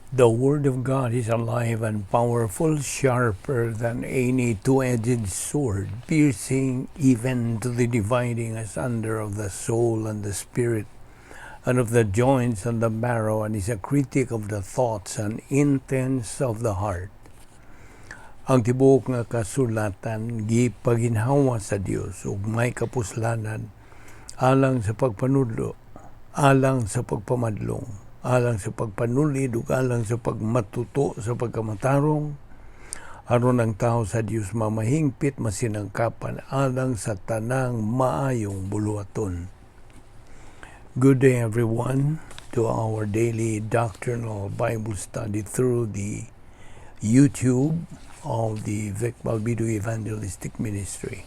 The Word of God is alive and powerful, sharper than any two-edged sword, piercing even to the dividing asunder of the soul and the spirit, and of the joints and the marrow, and is a critic of the thoughts and intents of the heart. Ang tibuok nga kasulatan gipaginhawa sa Dios ug may kapuslanan alang sa pagpanudlo, alang sa pagpamadlong, alang sa pagpanulid ug alang sa pagmatuto sa pagkamatarong, aron ang tao sa Dios mamahingpit, masinangkapan alang sa tanang maayong buluhaton. Good day, everyone, to our daily doctrinal Bible study through the YouTube of the Vic Balbido Evangelistic Ministry.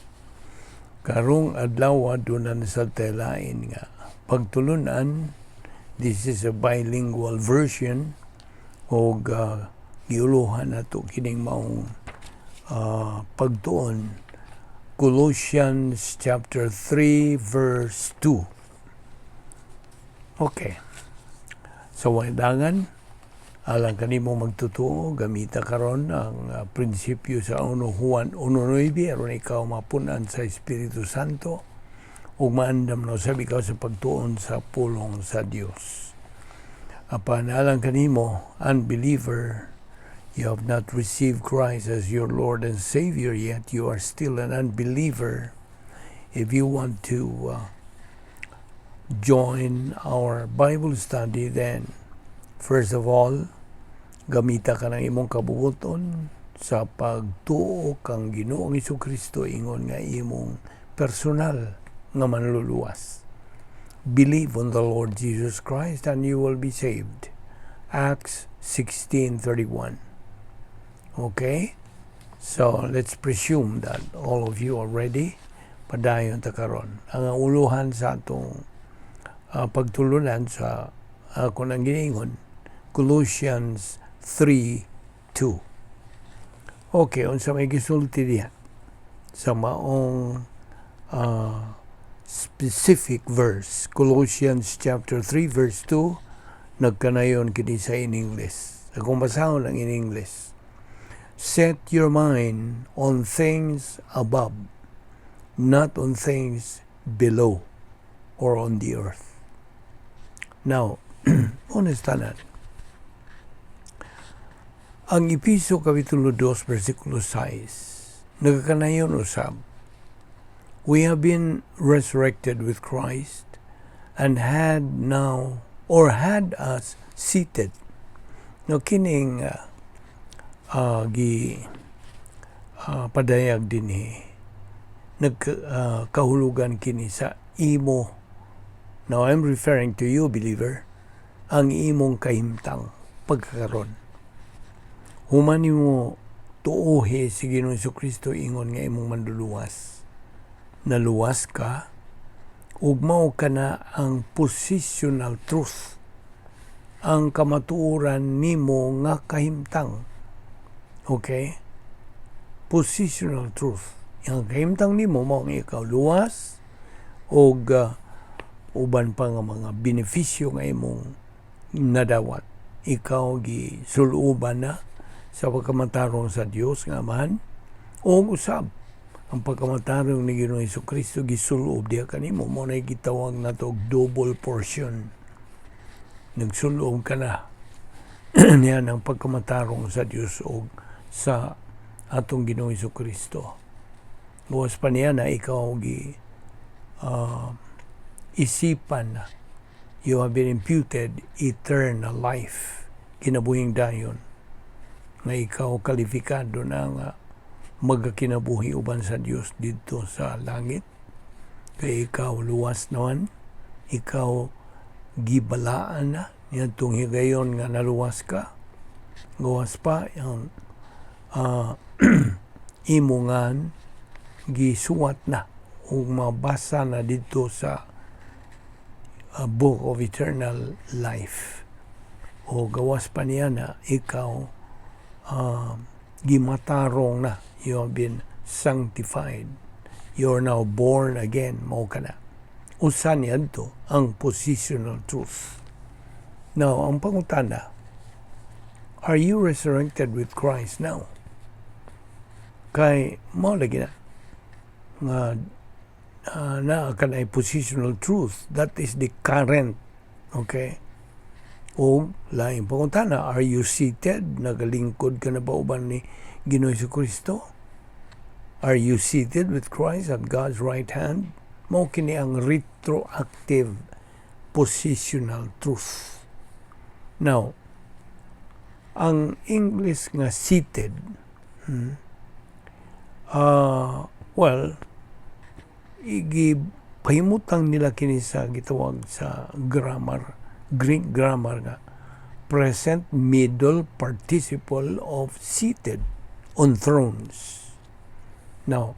Karong adlaw, duna na sa tay lain nga pagtulunan. This is a bilingual version og giuluhan nato kining maong pagtuon, Colossians chapter 3 verse 2. Okay. So dangan alang kanimo magtutuo, gamita karon ang prinsipyo sa 1 Juan 1:9 aron ikaw mapunan sa Espiritu Santo ug maandam na usab ikaw sa pagtuon sa pulong sa Dios. Apan alang kanimo, unbeliever, you have not received Christ as your Lord and Savior yet, you are still an unbeliever. If you want to join our Bible study, then first of all, gamita ka ng imong kabubuton sa pagtuo kang Ginoong Kristo ingon nga imong personal nga manluluwas. Believe on the Lord Jesus Christ and you will be saved. Acts 16:31. Okay? So, let's presume that all of you are ready. Padayon ta karon. Ang uluhan sa atong pagtulunan sa ako nang giingon, Colossians 3:2. Okay, unsa may gisulti diha sa maong specific verse, Colossians chapter 3 verse 2? Nagkanayon kini sa in English. Akong basahon ang in English. "Set your mind on things above, not on things below or on the earth." Now, honest tanan. Ang Epeso Kapitulo 2, versikulo 6, nagkanayon usab, "We have been resurrected with Christ and had now or had us seated." No, kining gi padayag dinhi, nagkahulugan kini sa imo. Now I'm referring to you, believer, ang imong kahimtang pagkakaron human nimo tuohi si Ginoong Kristo ingon nga imong manluluwas. Naluwas ka ug mao kana ang positional truth, ang kamatuoran nimo nga kahimtang. Okay? Positional truth. Ang kahimtang nimo mao ang ikaw luwas og uban pa nga mga benepisyo nga imong nadawat. Ikaw gi suluban na sa pagkamatarong sa Dios nga Amahan o usab ang pagkamatarong ni Ginoong Kristo gisulob diha kanimo. Mao na gitawag nato og double portion. Nagsulob ka na niya ng pagkamatarong sa Dios og sa atong Ginoong Kristo. Gawas pa niya na ikaw gi isipan na you have been imputed eternal life, kinabuhing dayon, nga ikaw kalifikado na nga magakinabuhi uban sa Dios didto sa langit kay ikaw luwas naman, ikaw gibalaan na niadtong higayon nga naluwas ka. Gawas pa ang imongan gisuwat na ug mabasa na didto sa Book of Eternal Life. O gawas pa niya na ikaw gimatarong na, you have been sanctified, you are now born again. Mao kana usa niadto ang positional truth. Now, ang pangutana, Are you resurrected with Christ now? Kay mao lagi na nga naa kanay positional truth. That is the current. Okay? O laing pangutana, are you seated? Nagalingkod ka na ba uban ni Ginoo Kristo? Are you seated with Christ at God's right hand? Mao kini ang retroactive positional truth. Now, ang English nga "seated," well, igi pahimutang nila kini sa gitawag sa grammar, Greek grammar nga present middle participle of "seated on thrones." Now,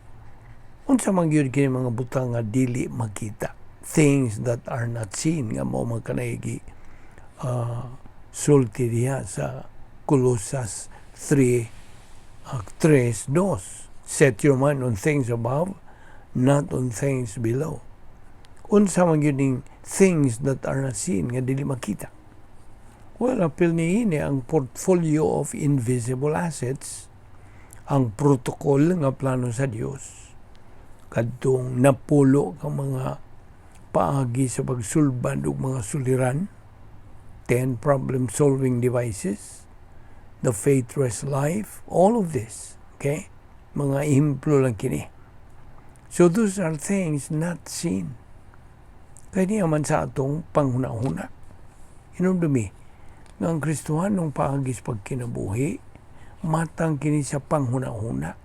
unsa man gyud kini mga butang nga dili makita? Things that are not seen nga mao man kanay gi sulti diha sa Colosas 3 3 2. Set your mind on things above, not on things below. Unsa man gyud ning things that are not seen nga dili makita? Well, apil niini ang portfolio of invisible assets, ang protocol nga plano sa Dios, kadtong napulo ka mga paagi sa pagsulbad og mga suliran, 10 problem solving devices, the faithless life, all of this, okay? Mga ehemplo lang kini. So those are things not seen. Kaya niya man sa atong panghuna-huna. Hinumdumi nga ang Kristohanong paagi sa pagkinabuhi, matang kini sa panghuna-huna.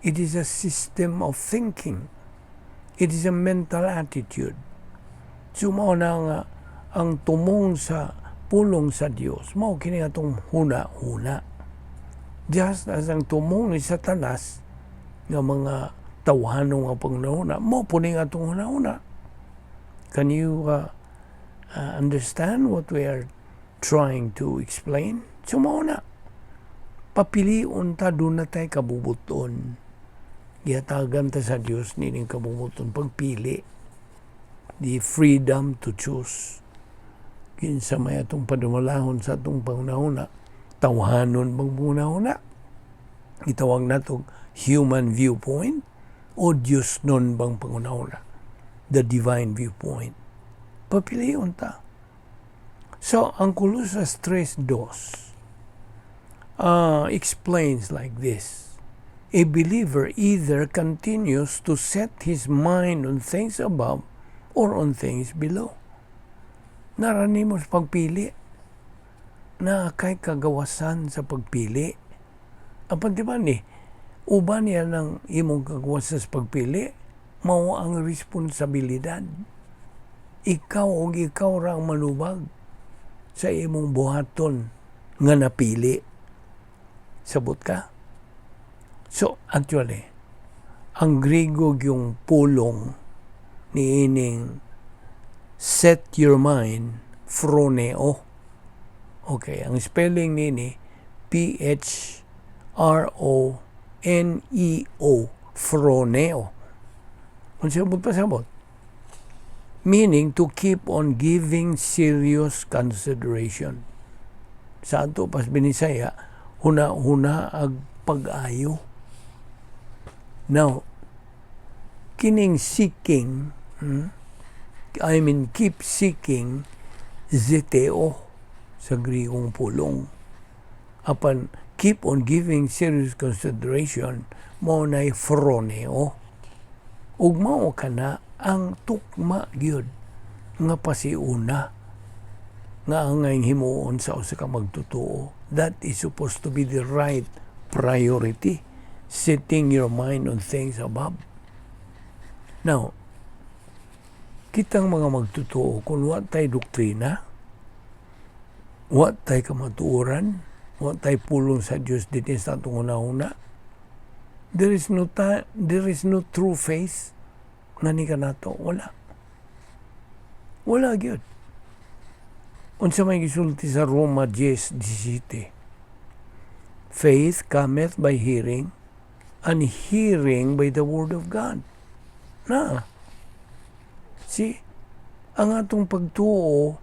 It is a system of thinking. It is a mental attitude. So mao na nga ang tumong sa pulong sa Dios, mao kini atong huna-huna. Just as ang tumong ni Satanas nga mga tawhanong nga panghuna-huna, mao po ning atong huna-huna. Can you understand what we are trying to explain? So mao na. Papilion ta, duna tay kabubuton. Gihatagan ta sa Dios nining kabubuton pagpili. The freedom to choose. Kinsa may atong padumalahon sa atong panghuna-huna, tawhanon bang panghuna-huna? Gitawag nato human viewpoint o Diyos nun bang panghuna-huna? The divine viewpoint. Papilion ta. So, ang Colosas 3.2 explains like this. A believer either continues to set his mind on things above or on things below. Naa ra nimo sa pagpili. Naa kay kagawasan sa pagpili. Apan di ba ni, uban niya ng imong kagawasan sa pagpili, mao ang responsibilidad. Ikaw o ikaw ra ang manubag sa imong buhaton nga napili. Sabot ka? So, actually, ang Griego yung pulong ni ining "set your mind," phroneo. Okay, ang spelling nini phroneo, phroneo. Unsa mo pasabot? Meaning to keep on giving serious consideration. Sa ato pas Binisaya, huna-huna ag pag-ayo. Now, kining seeking, I mean keep seeking, zeteo sa Grigong pulong. Apan keep on giving serious consideration mao nay phroneo. Ug mao kana ang tukma gyud nga pasiuna nga angay himuon sa usa ka magtotoo. That is supposed to be the right priority, setting your mind on things above. Now, kitang mga magtotoo, kung wa tay doktrina, wa tay kamatuoran, wa tay pulong sa Dios dinhi sa atong hunahuna, there is no true faith nga ni kanato. Wala. Wala gyud. Unsa may gisulti sa Roma 10:17? Faith cometh by hearing, and hearing by the word of God. Na. See, ang atong pagtuo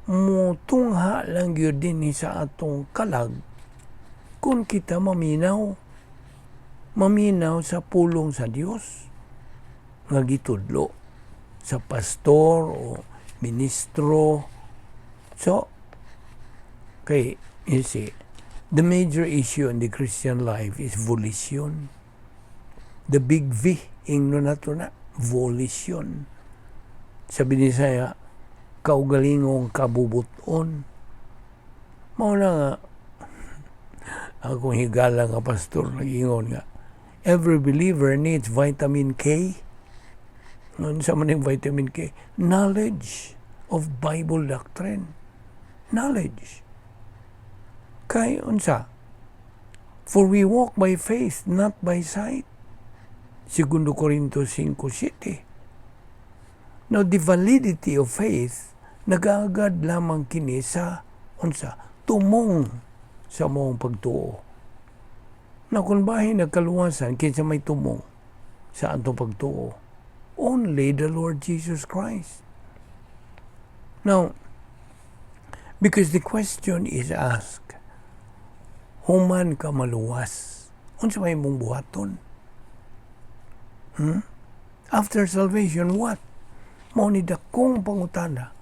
Mutungha lang gyud dinhi sa atong kalag kung kita maminaw. Maminaw sa pulong sa Dios nga gitudlo sa pastor o ministro. So, kay, you see, the major issue in the Christian life is volition. The big V, ingno nato na, volition. Sabi ni saya, kaugalingong kabubuton. Mao na nga, akong higala nga pastor nag-ingon nga, every believer needs vitamin K. Unsa man yung vitamin K? Knowledge of Bible doctrine. Knowledge. Kay unsa? For we walk by faith, not by sight. Segundo Corinto 5:7. Now, the validity of faith, nagaagad lamang kini sa unsa? Tumong sa among pagtuo. Na kung bahin nagkaluwasan, kinsa may tumong sa atong pagtuo? Only the Lord Jesus Christ. Now, because the question is asked, human ka maluwas, unsa may imong buhaton? After salvation, what? Mao ni dakong pangutana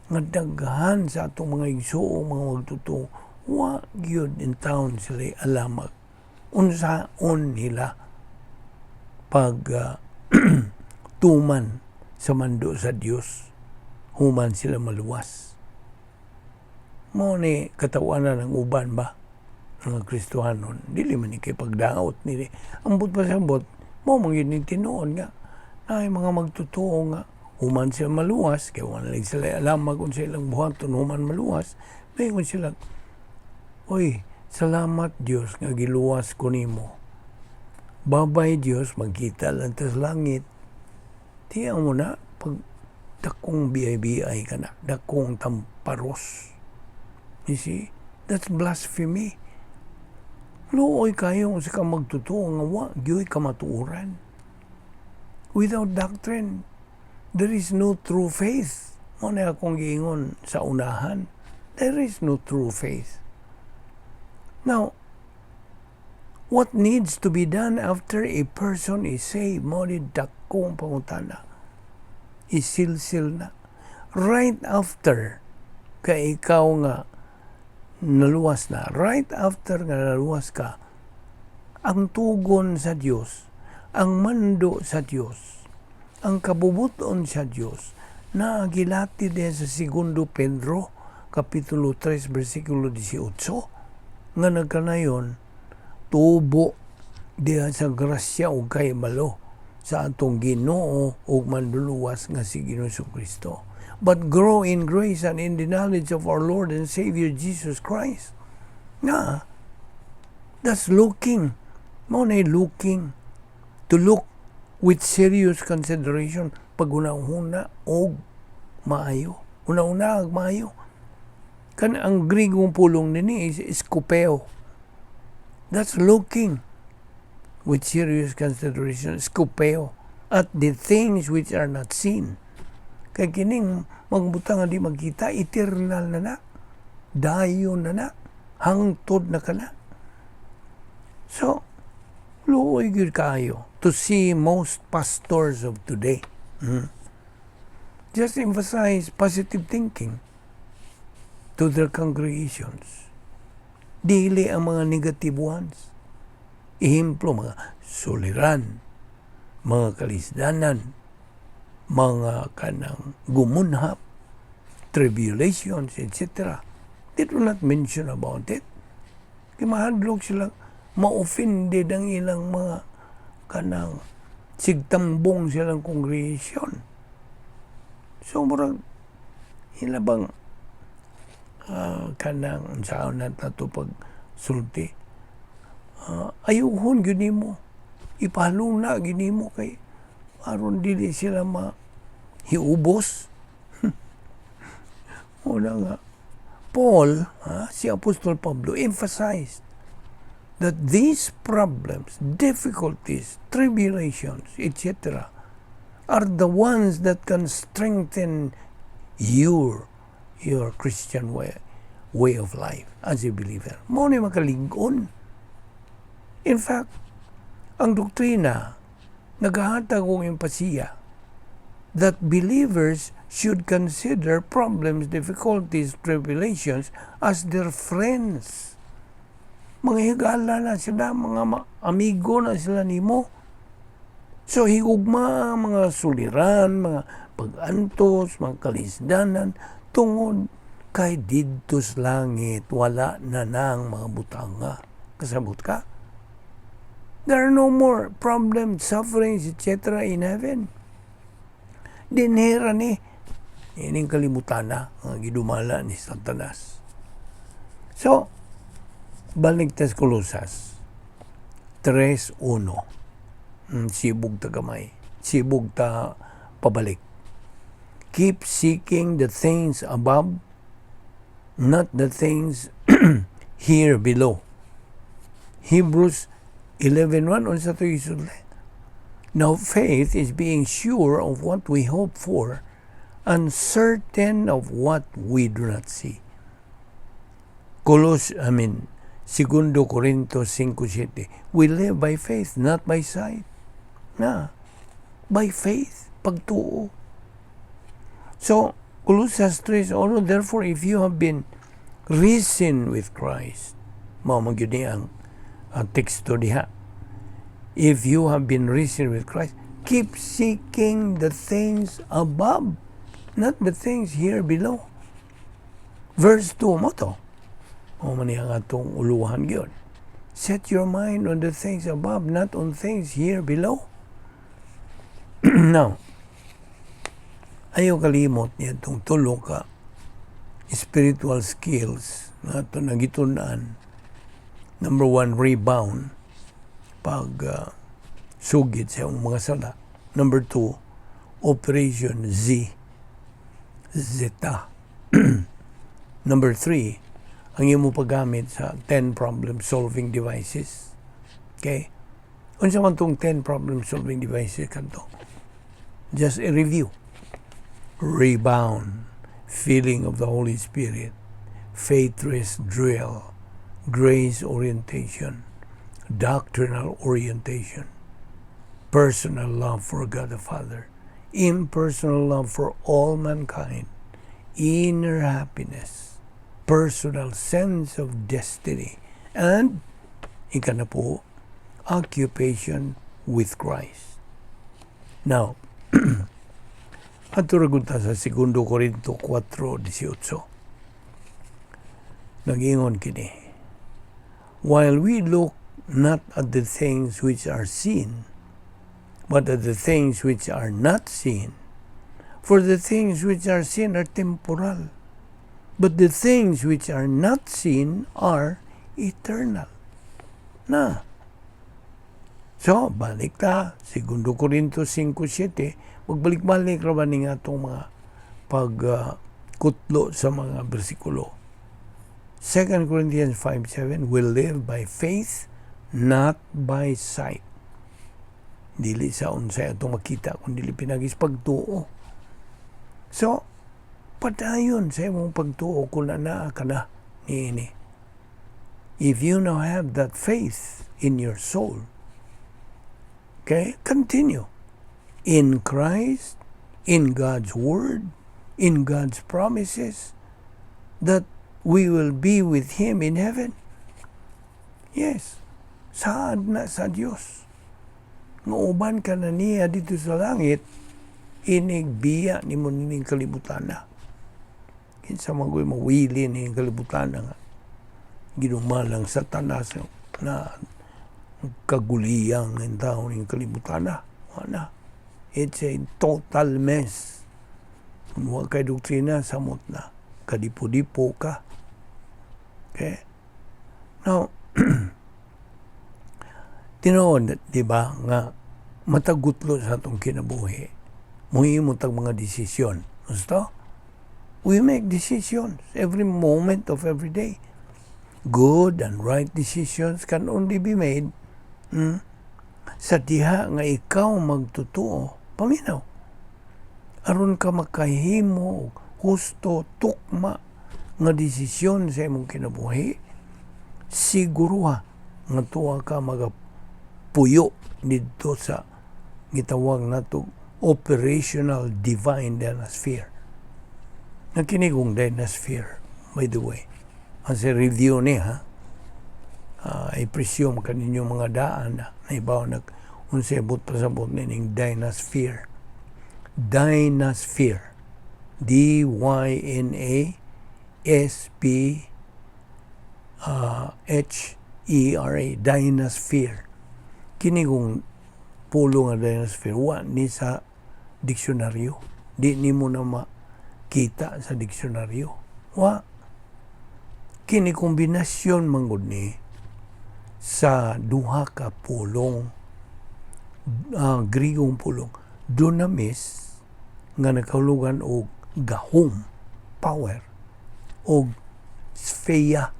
nga daghan sa atong mga igsuong mga magtotoo, wa gyud in town sila alamag unsaon nila pag tuman sa mando sa Dios human sila maluwas. Mao ni katawanan ng uban ba mga Kristohanon. Dili man ni kay pagdaot nili, ambot pa sa ambot mo man gyud ni tinuod nga naay mga magtotoo nga human sila maluwas kay wala lang sila alam kung sa ilang buhaton human maluwas. Maingon sila, "Oy, salamat Dios nga giluwas ko nimo. Babay Dios, magkita lang ta sa langit." Tiyan mo na pag dakong BI-BI ka na, dakong tamparos. You see, that's blasphemy. Luoy kayo sa ka magtotoo nga wa gyoy kamatuoran. Without doctrine, there is no true faith. Mao na akong giingon sa unahan. There is no true faith. Now, what needs to be done after a person is saved? Mao ni dakong pangutana. Isilsil na. Right after kay ikaw nga naluwas na, right after nga naluwas ka, ang tugon sa Dios, ang mando sa Dios, ang kabubuton sa Dios, na gilati din sa Segundo Pedro, Kapitulo 3, versikulo 18, nga nagkanayon, tubo diha sa grasya ug kahibalo sa atong Ginoo ug manluluwas nga si Ginoong Kristo. But grow in grace and in the knowledge of our Lord and Savior Jesus Christ. Nga, that's looking. Mao na looking. To look with serious consideration, pag-una-una og maayo. Una-una og maayo. Kan ang Grigong pulong nini is skopeo. That's looking with serious consideration, skopeo, at the things which are not seen. Kay kining magbutang nga di magkita, eternal na na. Dayon na na. Hangtod na ka na. So, luoy gyud kayo to see most pastors of today just emphasize positive thinking to their congregations. Dili ang mga negative ones. Ehemplo, mga suliran, mga kalisdanan, mga kanang gumunhap, tribulations, etc. They do not mention about it. Kay mahadlok sila, ma-offended ang ilang mga kanang sigtambong silang congregation. So, murag, ila bang kanang unsaon na nato pag sulti, ayuhon gyud nimo, ipahaluna gyud nimo kay aron dili sila ma hiubos. Una nga Paul, si Apostol Pablo emphasized that these problems, difficulties, tribulations, etc., are the ones that can strengthen your your Christian way of life as a believer. Mao ni makalig-on. In fact, ang doktrina nagahatag og empasiya that believers should consider problems, difficulties, tribulations as their friends. Mga higala na sila, mga amigo na sila nimo. So higugma ang mga suliran, mga pag-antos, mga kalisdanan, tungod kay didto sa langit wala na nang mga butanga. Kasabot ka? There are no more problems, sufferings, etc. in heaven. Dinhi ra ni ining kalibutan na ang gidumala ni Satanas. So, balik tas Kolosas 3.1. Sibog ta gamay. Sibog ta pabalik. Keep seeking the things above, not the things here below. Hebrews 11.1, unsa to isulti? Now faith is being sure of what we hope for and certain of what we do not see. I mean, Segundo Corinto 5.7. We live by faith, not by sight. Na, by faith, pagtuo. So, Colossus 3.1, therefore, if you have been risen with Christ, mao man gyud ni ang teksto diha. If you have been risen with Christ, keep seeking the things above, not the things here below. Verse 2 mao to. Mao man ang atong uluhan gyud. Set your mind on the things above, not on things here below. Now, ayaw kalimot niya itong tulo ka spiritual skills na ito nagitun-an. Number one, rebound. Pag sugid sa iyong mga sala. Number two, Operation Z. Zeta. Number three, ang imo paggamit sa 10 problem solving devices. Okay? Unsa man tong 10 problem solving devices kanto? Just a review. Rebound, filling of the Holy Spirit, faith rest drill, grace orientation, doctrinal orientation, personal love for God the Father, impersonal love for all mankind, inner happiness, personal sense of destiny, and ikanapulo, occupation with Christ. Now, adto ra gud ta sa Segundo Corinto 4.18. Nag-ingon kini, "While we look not at the things which are seen, but at the things which are not seen. For the things which are seen are temporal, but the things which are not seen are eternal." Na. So, balik ta, Segundo Corinto 5.7, magbalik-balik ra ba ni nga atong mga pag kutlo sa mga bersikulo. 2 Corinthians 5.7, we live by faith, not by sight. Dili sa unsay atong makita, kung dili pinaagi sa pagtuo. So, padayon sa imong pagtuo kung naa ka na niini. If you now have that faith in your soul, okay, continue in Christ, in God's Word, in God's promises, that we will be with Him in heaven. Yes, saad na sa Dios nga uban ka na niya dito sa langit, inig biya nimo nining kalibutan na. Kinsa man ko'y mawili ning kalibutan na nga gidumalang Satanas na kaguliyang ng tao ning kalibutan na. Wala. It's a total mess. Kung wa kay doktrina, samot na. Kadipo-dipo ka. Okay? Now, tinuod, di ba, nga matag gutlo sa atong kinabuhi, muhimo tag mga desisyon. Gusto? We make decisions every moment of every day. Good and right decisions can only be made sa diha nga ikaw magtutuo. Paminaw. Aron ka makahimo husto, tukma nga desisyon sa imong kinabuhi, siguruha nga tuwa ka magapuyo didto sa gitawag nato operational divine dynasphere. Na kini kong dynasphere, by the way, as a review ni ha, I presume kaninyo mga daan na naibaw nag unsay buot pasabot nining dynasphere. Dynasphere. DYNASP HERA, dynasphere. Kini kong pulo nga dynasphere, wa ni sa diksyonaryo. Di nimo na makita sa diksyonaryo. Wa. Kini kombinasyon manggod ni sa duha ka pulong, Grigong pulong, dunamis, nga nakahulugan og gahom, power, og sphere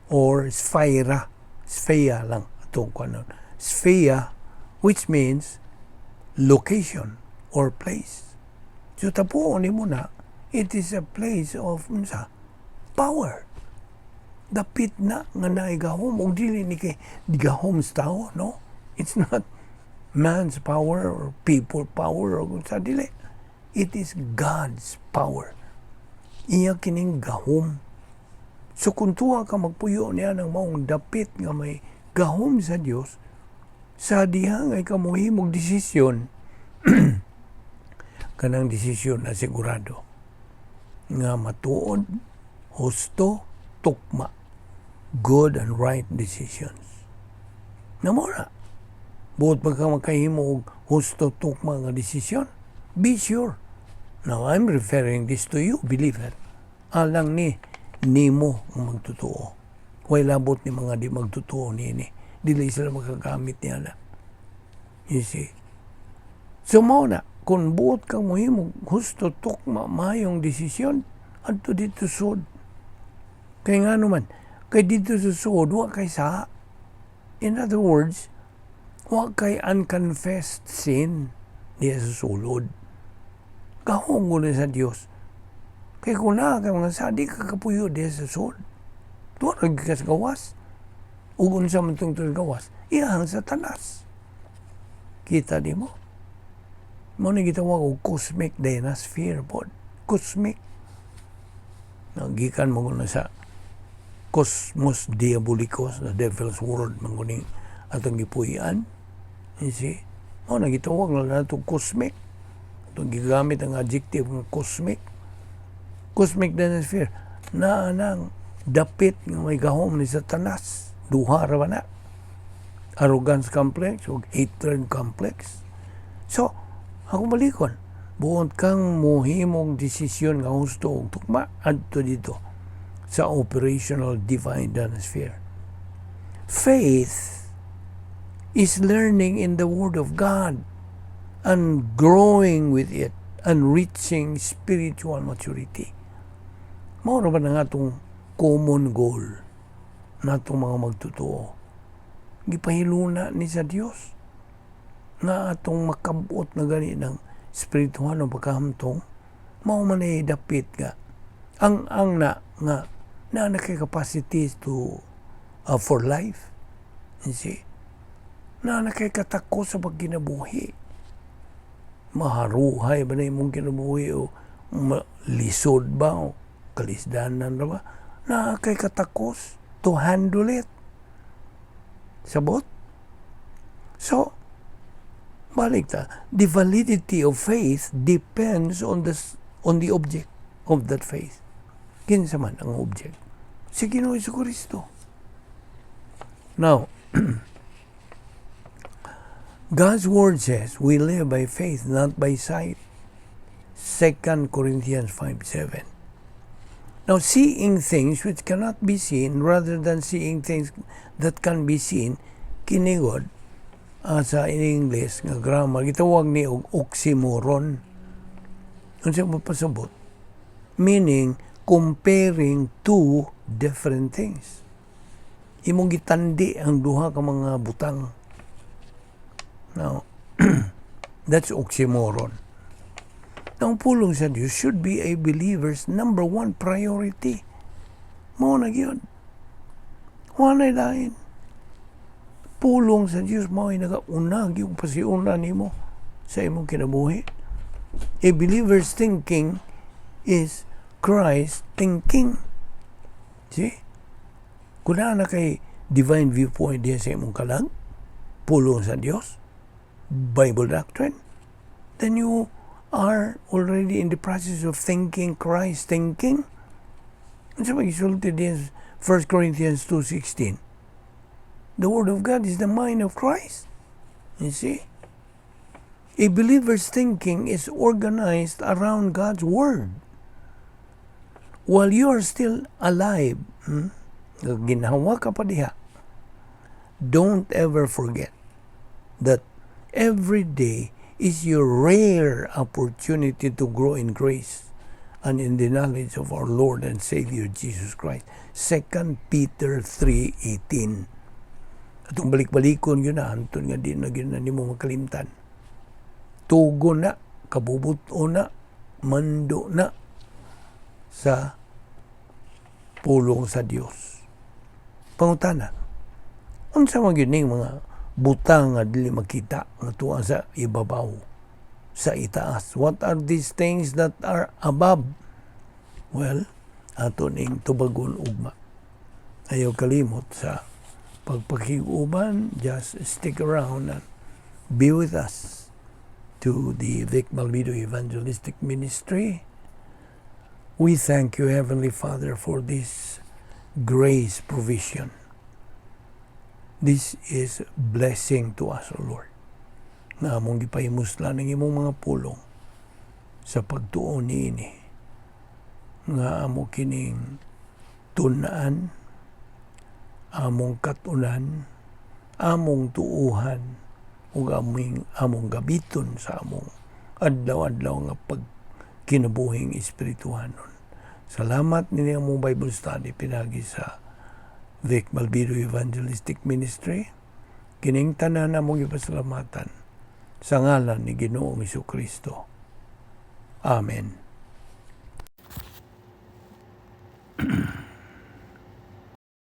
or sphaira, sphere lang atong kuanon, sphere, which means location or place. So tapuon nimo na, it is a place of unsa? Power. Dapit na nga naay gahom, ug dili ni kay gahom sa tao, no? It's not man's power or people power or unsa, dili. It is God's power. Iya kining gahom. So kung tuwa ka magpuyo niya ng maong dapit nga may gahom sa Dios, sa diha nga ikaw mohimog desisyon, kanang desisyon na sigurado nga matuod, husto, tukma, good and right decisions. Na mo na. Buot pa ka makahimo og husto, tukma nga desisyon, be sure. Now, I'm referring this to you, believer. Alang ni nimo ang magtotoo. Way labot ni mga di magtotoo niini. Dili sila makagamit niya na. You see? So mao na, kung buot kang mohimo husto, tukma, maayong desisyon, adto dito sud. Kay nga naman, kay dito sa sud, wa kay sa. In other words, wa kay unconfessed sin diya sa sulod. Gahom na sa Dios. Kay kung naa kay mga sa, di ka kapuyo diya sa sud. Tuwa ra ka sa gawas. Ug unsa man tong gawas, iyahang Satanas. Kita di mo? Mao ni gitawag og cosmic dynasphere pod. Cosmic. Nagikan mo na sa cosmos diabolicos, the devil's world, man kuning atong gipuy-an. You see? Mao na gitawag na nato cosmic. Atong gigamit ang adjective nga cosmic. Cosmic dynasphere. Na nang dapit nga may gahom ni Satanas. Duha ra ba na? Arrogance complex o hatred complex. So, ako balikon. Buot kang muhimong desisyon nga husto ug tukma, adto dito sa operational divine dynasphere. Faith is learning in the Word of God and growing with it and reaching spiritual maturity. Mao ra ba na nga atong common goal natong mga magtotoo? Gipahiluna ni sa Dios nga atong makabot na gani ng spiritual o pagkahamtong, mao man ay dapit nga ang na nga na kay capacity to for life, you see, na kay katako sa pagkinabuhi. Maharuhay ba na imong kinabuhi o lisod ba o kalisdanan ra ba na kay katakos to handle it? Sabot? So balik ta, the validity of faith depends on the object of that faith. Kinsa man ang object? Si Ginoo Kristo. Now, God's word says we live by faith, not by sight. 2 Corinthians 5:7. Now, seeing things which cannot be seen rather than seeing things that can be seen, kini gud, sa in English nga grammar, gitawag ni og oxymoron. Unsa mo pasabot? Meaning, comparing two different things. Imong gitandi ang duha ka mga butang. Now, that's oxymoron. Ang pulong sa Dios should be a believer's number one priority. Mao na gyud. Wala lain. Pulong sa Dios mao ay nagauna gyud pasiuna nimo sa imong kinabuhi. A believer's thinking is Christ thinking. See? Kung naa na kay divine viewpoint diya sa imong kalag, pulong sa Dios, Bible doctrine, then you are already in the process of thinking Christ thinking. Unsa may gisulti diyan 1 Corinthians 2:16? The Word of God is the mind of Christ. You see? A believer's thinking is organized around God's Word. While you are still alive, ginhawa ka pa diha, don't ever forget that every day is your rare opportunity to grow in grace and in the knowledge of our Lord and Savior Jesus Christ. 2 Peter 3:18. Atong balik-balikon gyud na, hantod nga di na gyud na nimo makalimtan. Tugo na, kabubut-on na, mando na sa pulong sa Dios. Pangutana, unsa man gyud ning mga butang nga dili makita nga tuwa sa ibabaw, sa itaas? What are these things that are above? Well, ato ning tubagon ugma. Ayaw kalimot sa pagpakig-uban, just stick around and be with us to the Vic Malvido Evangelistic Ministry. We thank you, Heavenly Father, for this grace provision. This is blessing to us, O Lord, nga among gipahimuslan ang imong mga pulong sa pagtuo niini, nga amo kining tun-an, among katunan, among tuuhan, ug among gabiton sa among adlaw-adlaw nga pagkinabuhing espirituhanon. Salamat nini among Bible study pinagi sa Vic Malvido Evangelistic Ministry. Kining tanan among ipasalamatan sa ngalan ni Ginoong Kristo. Amen.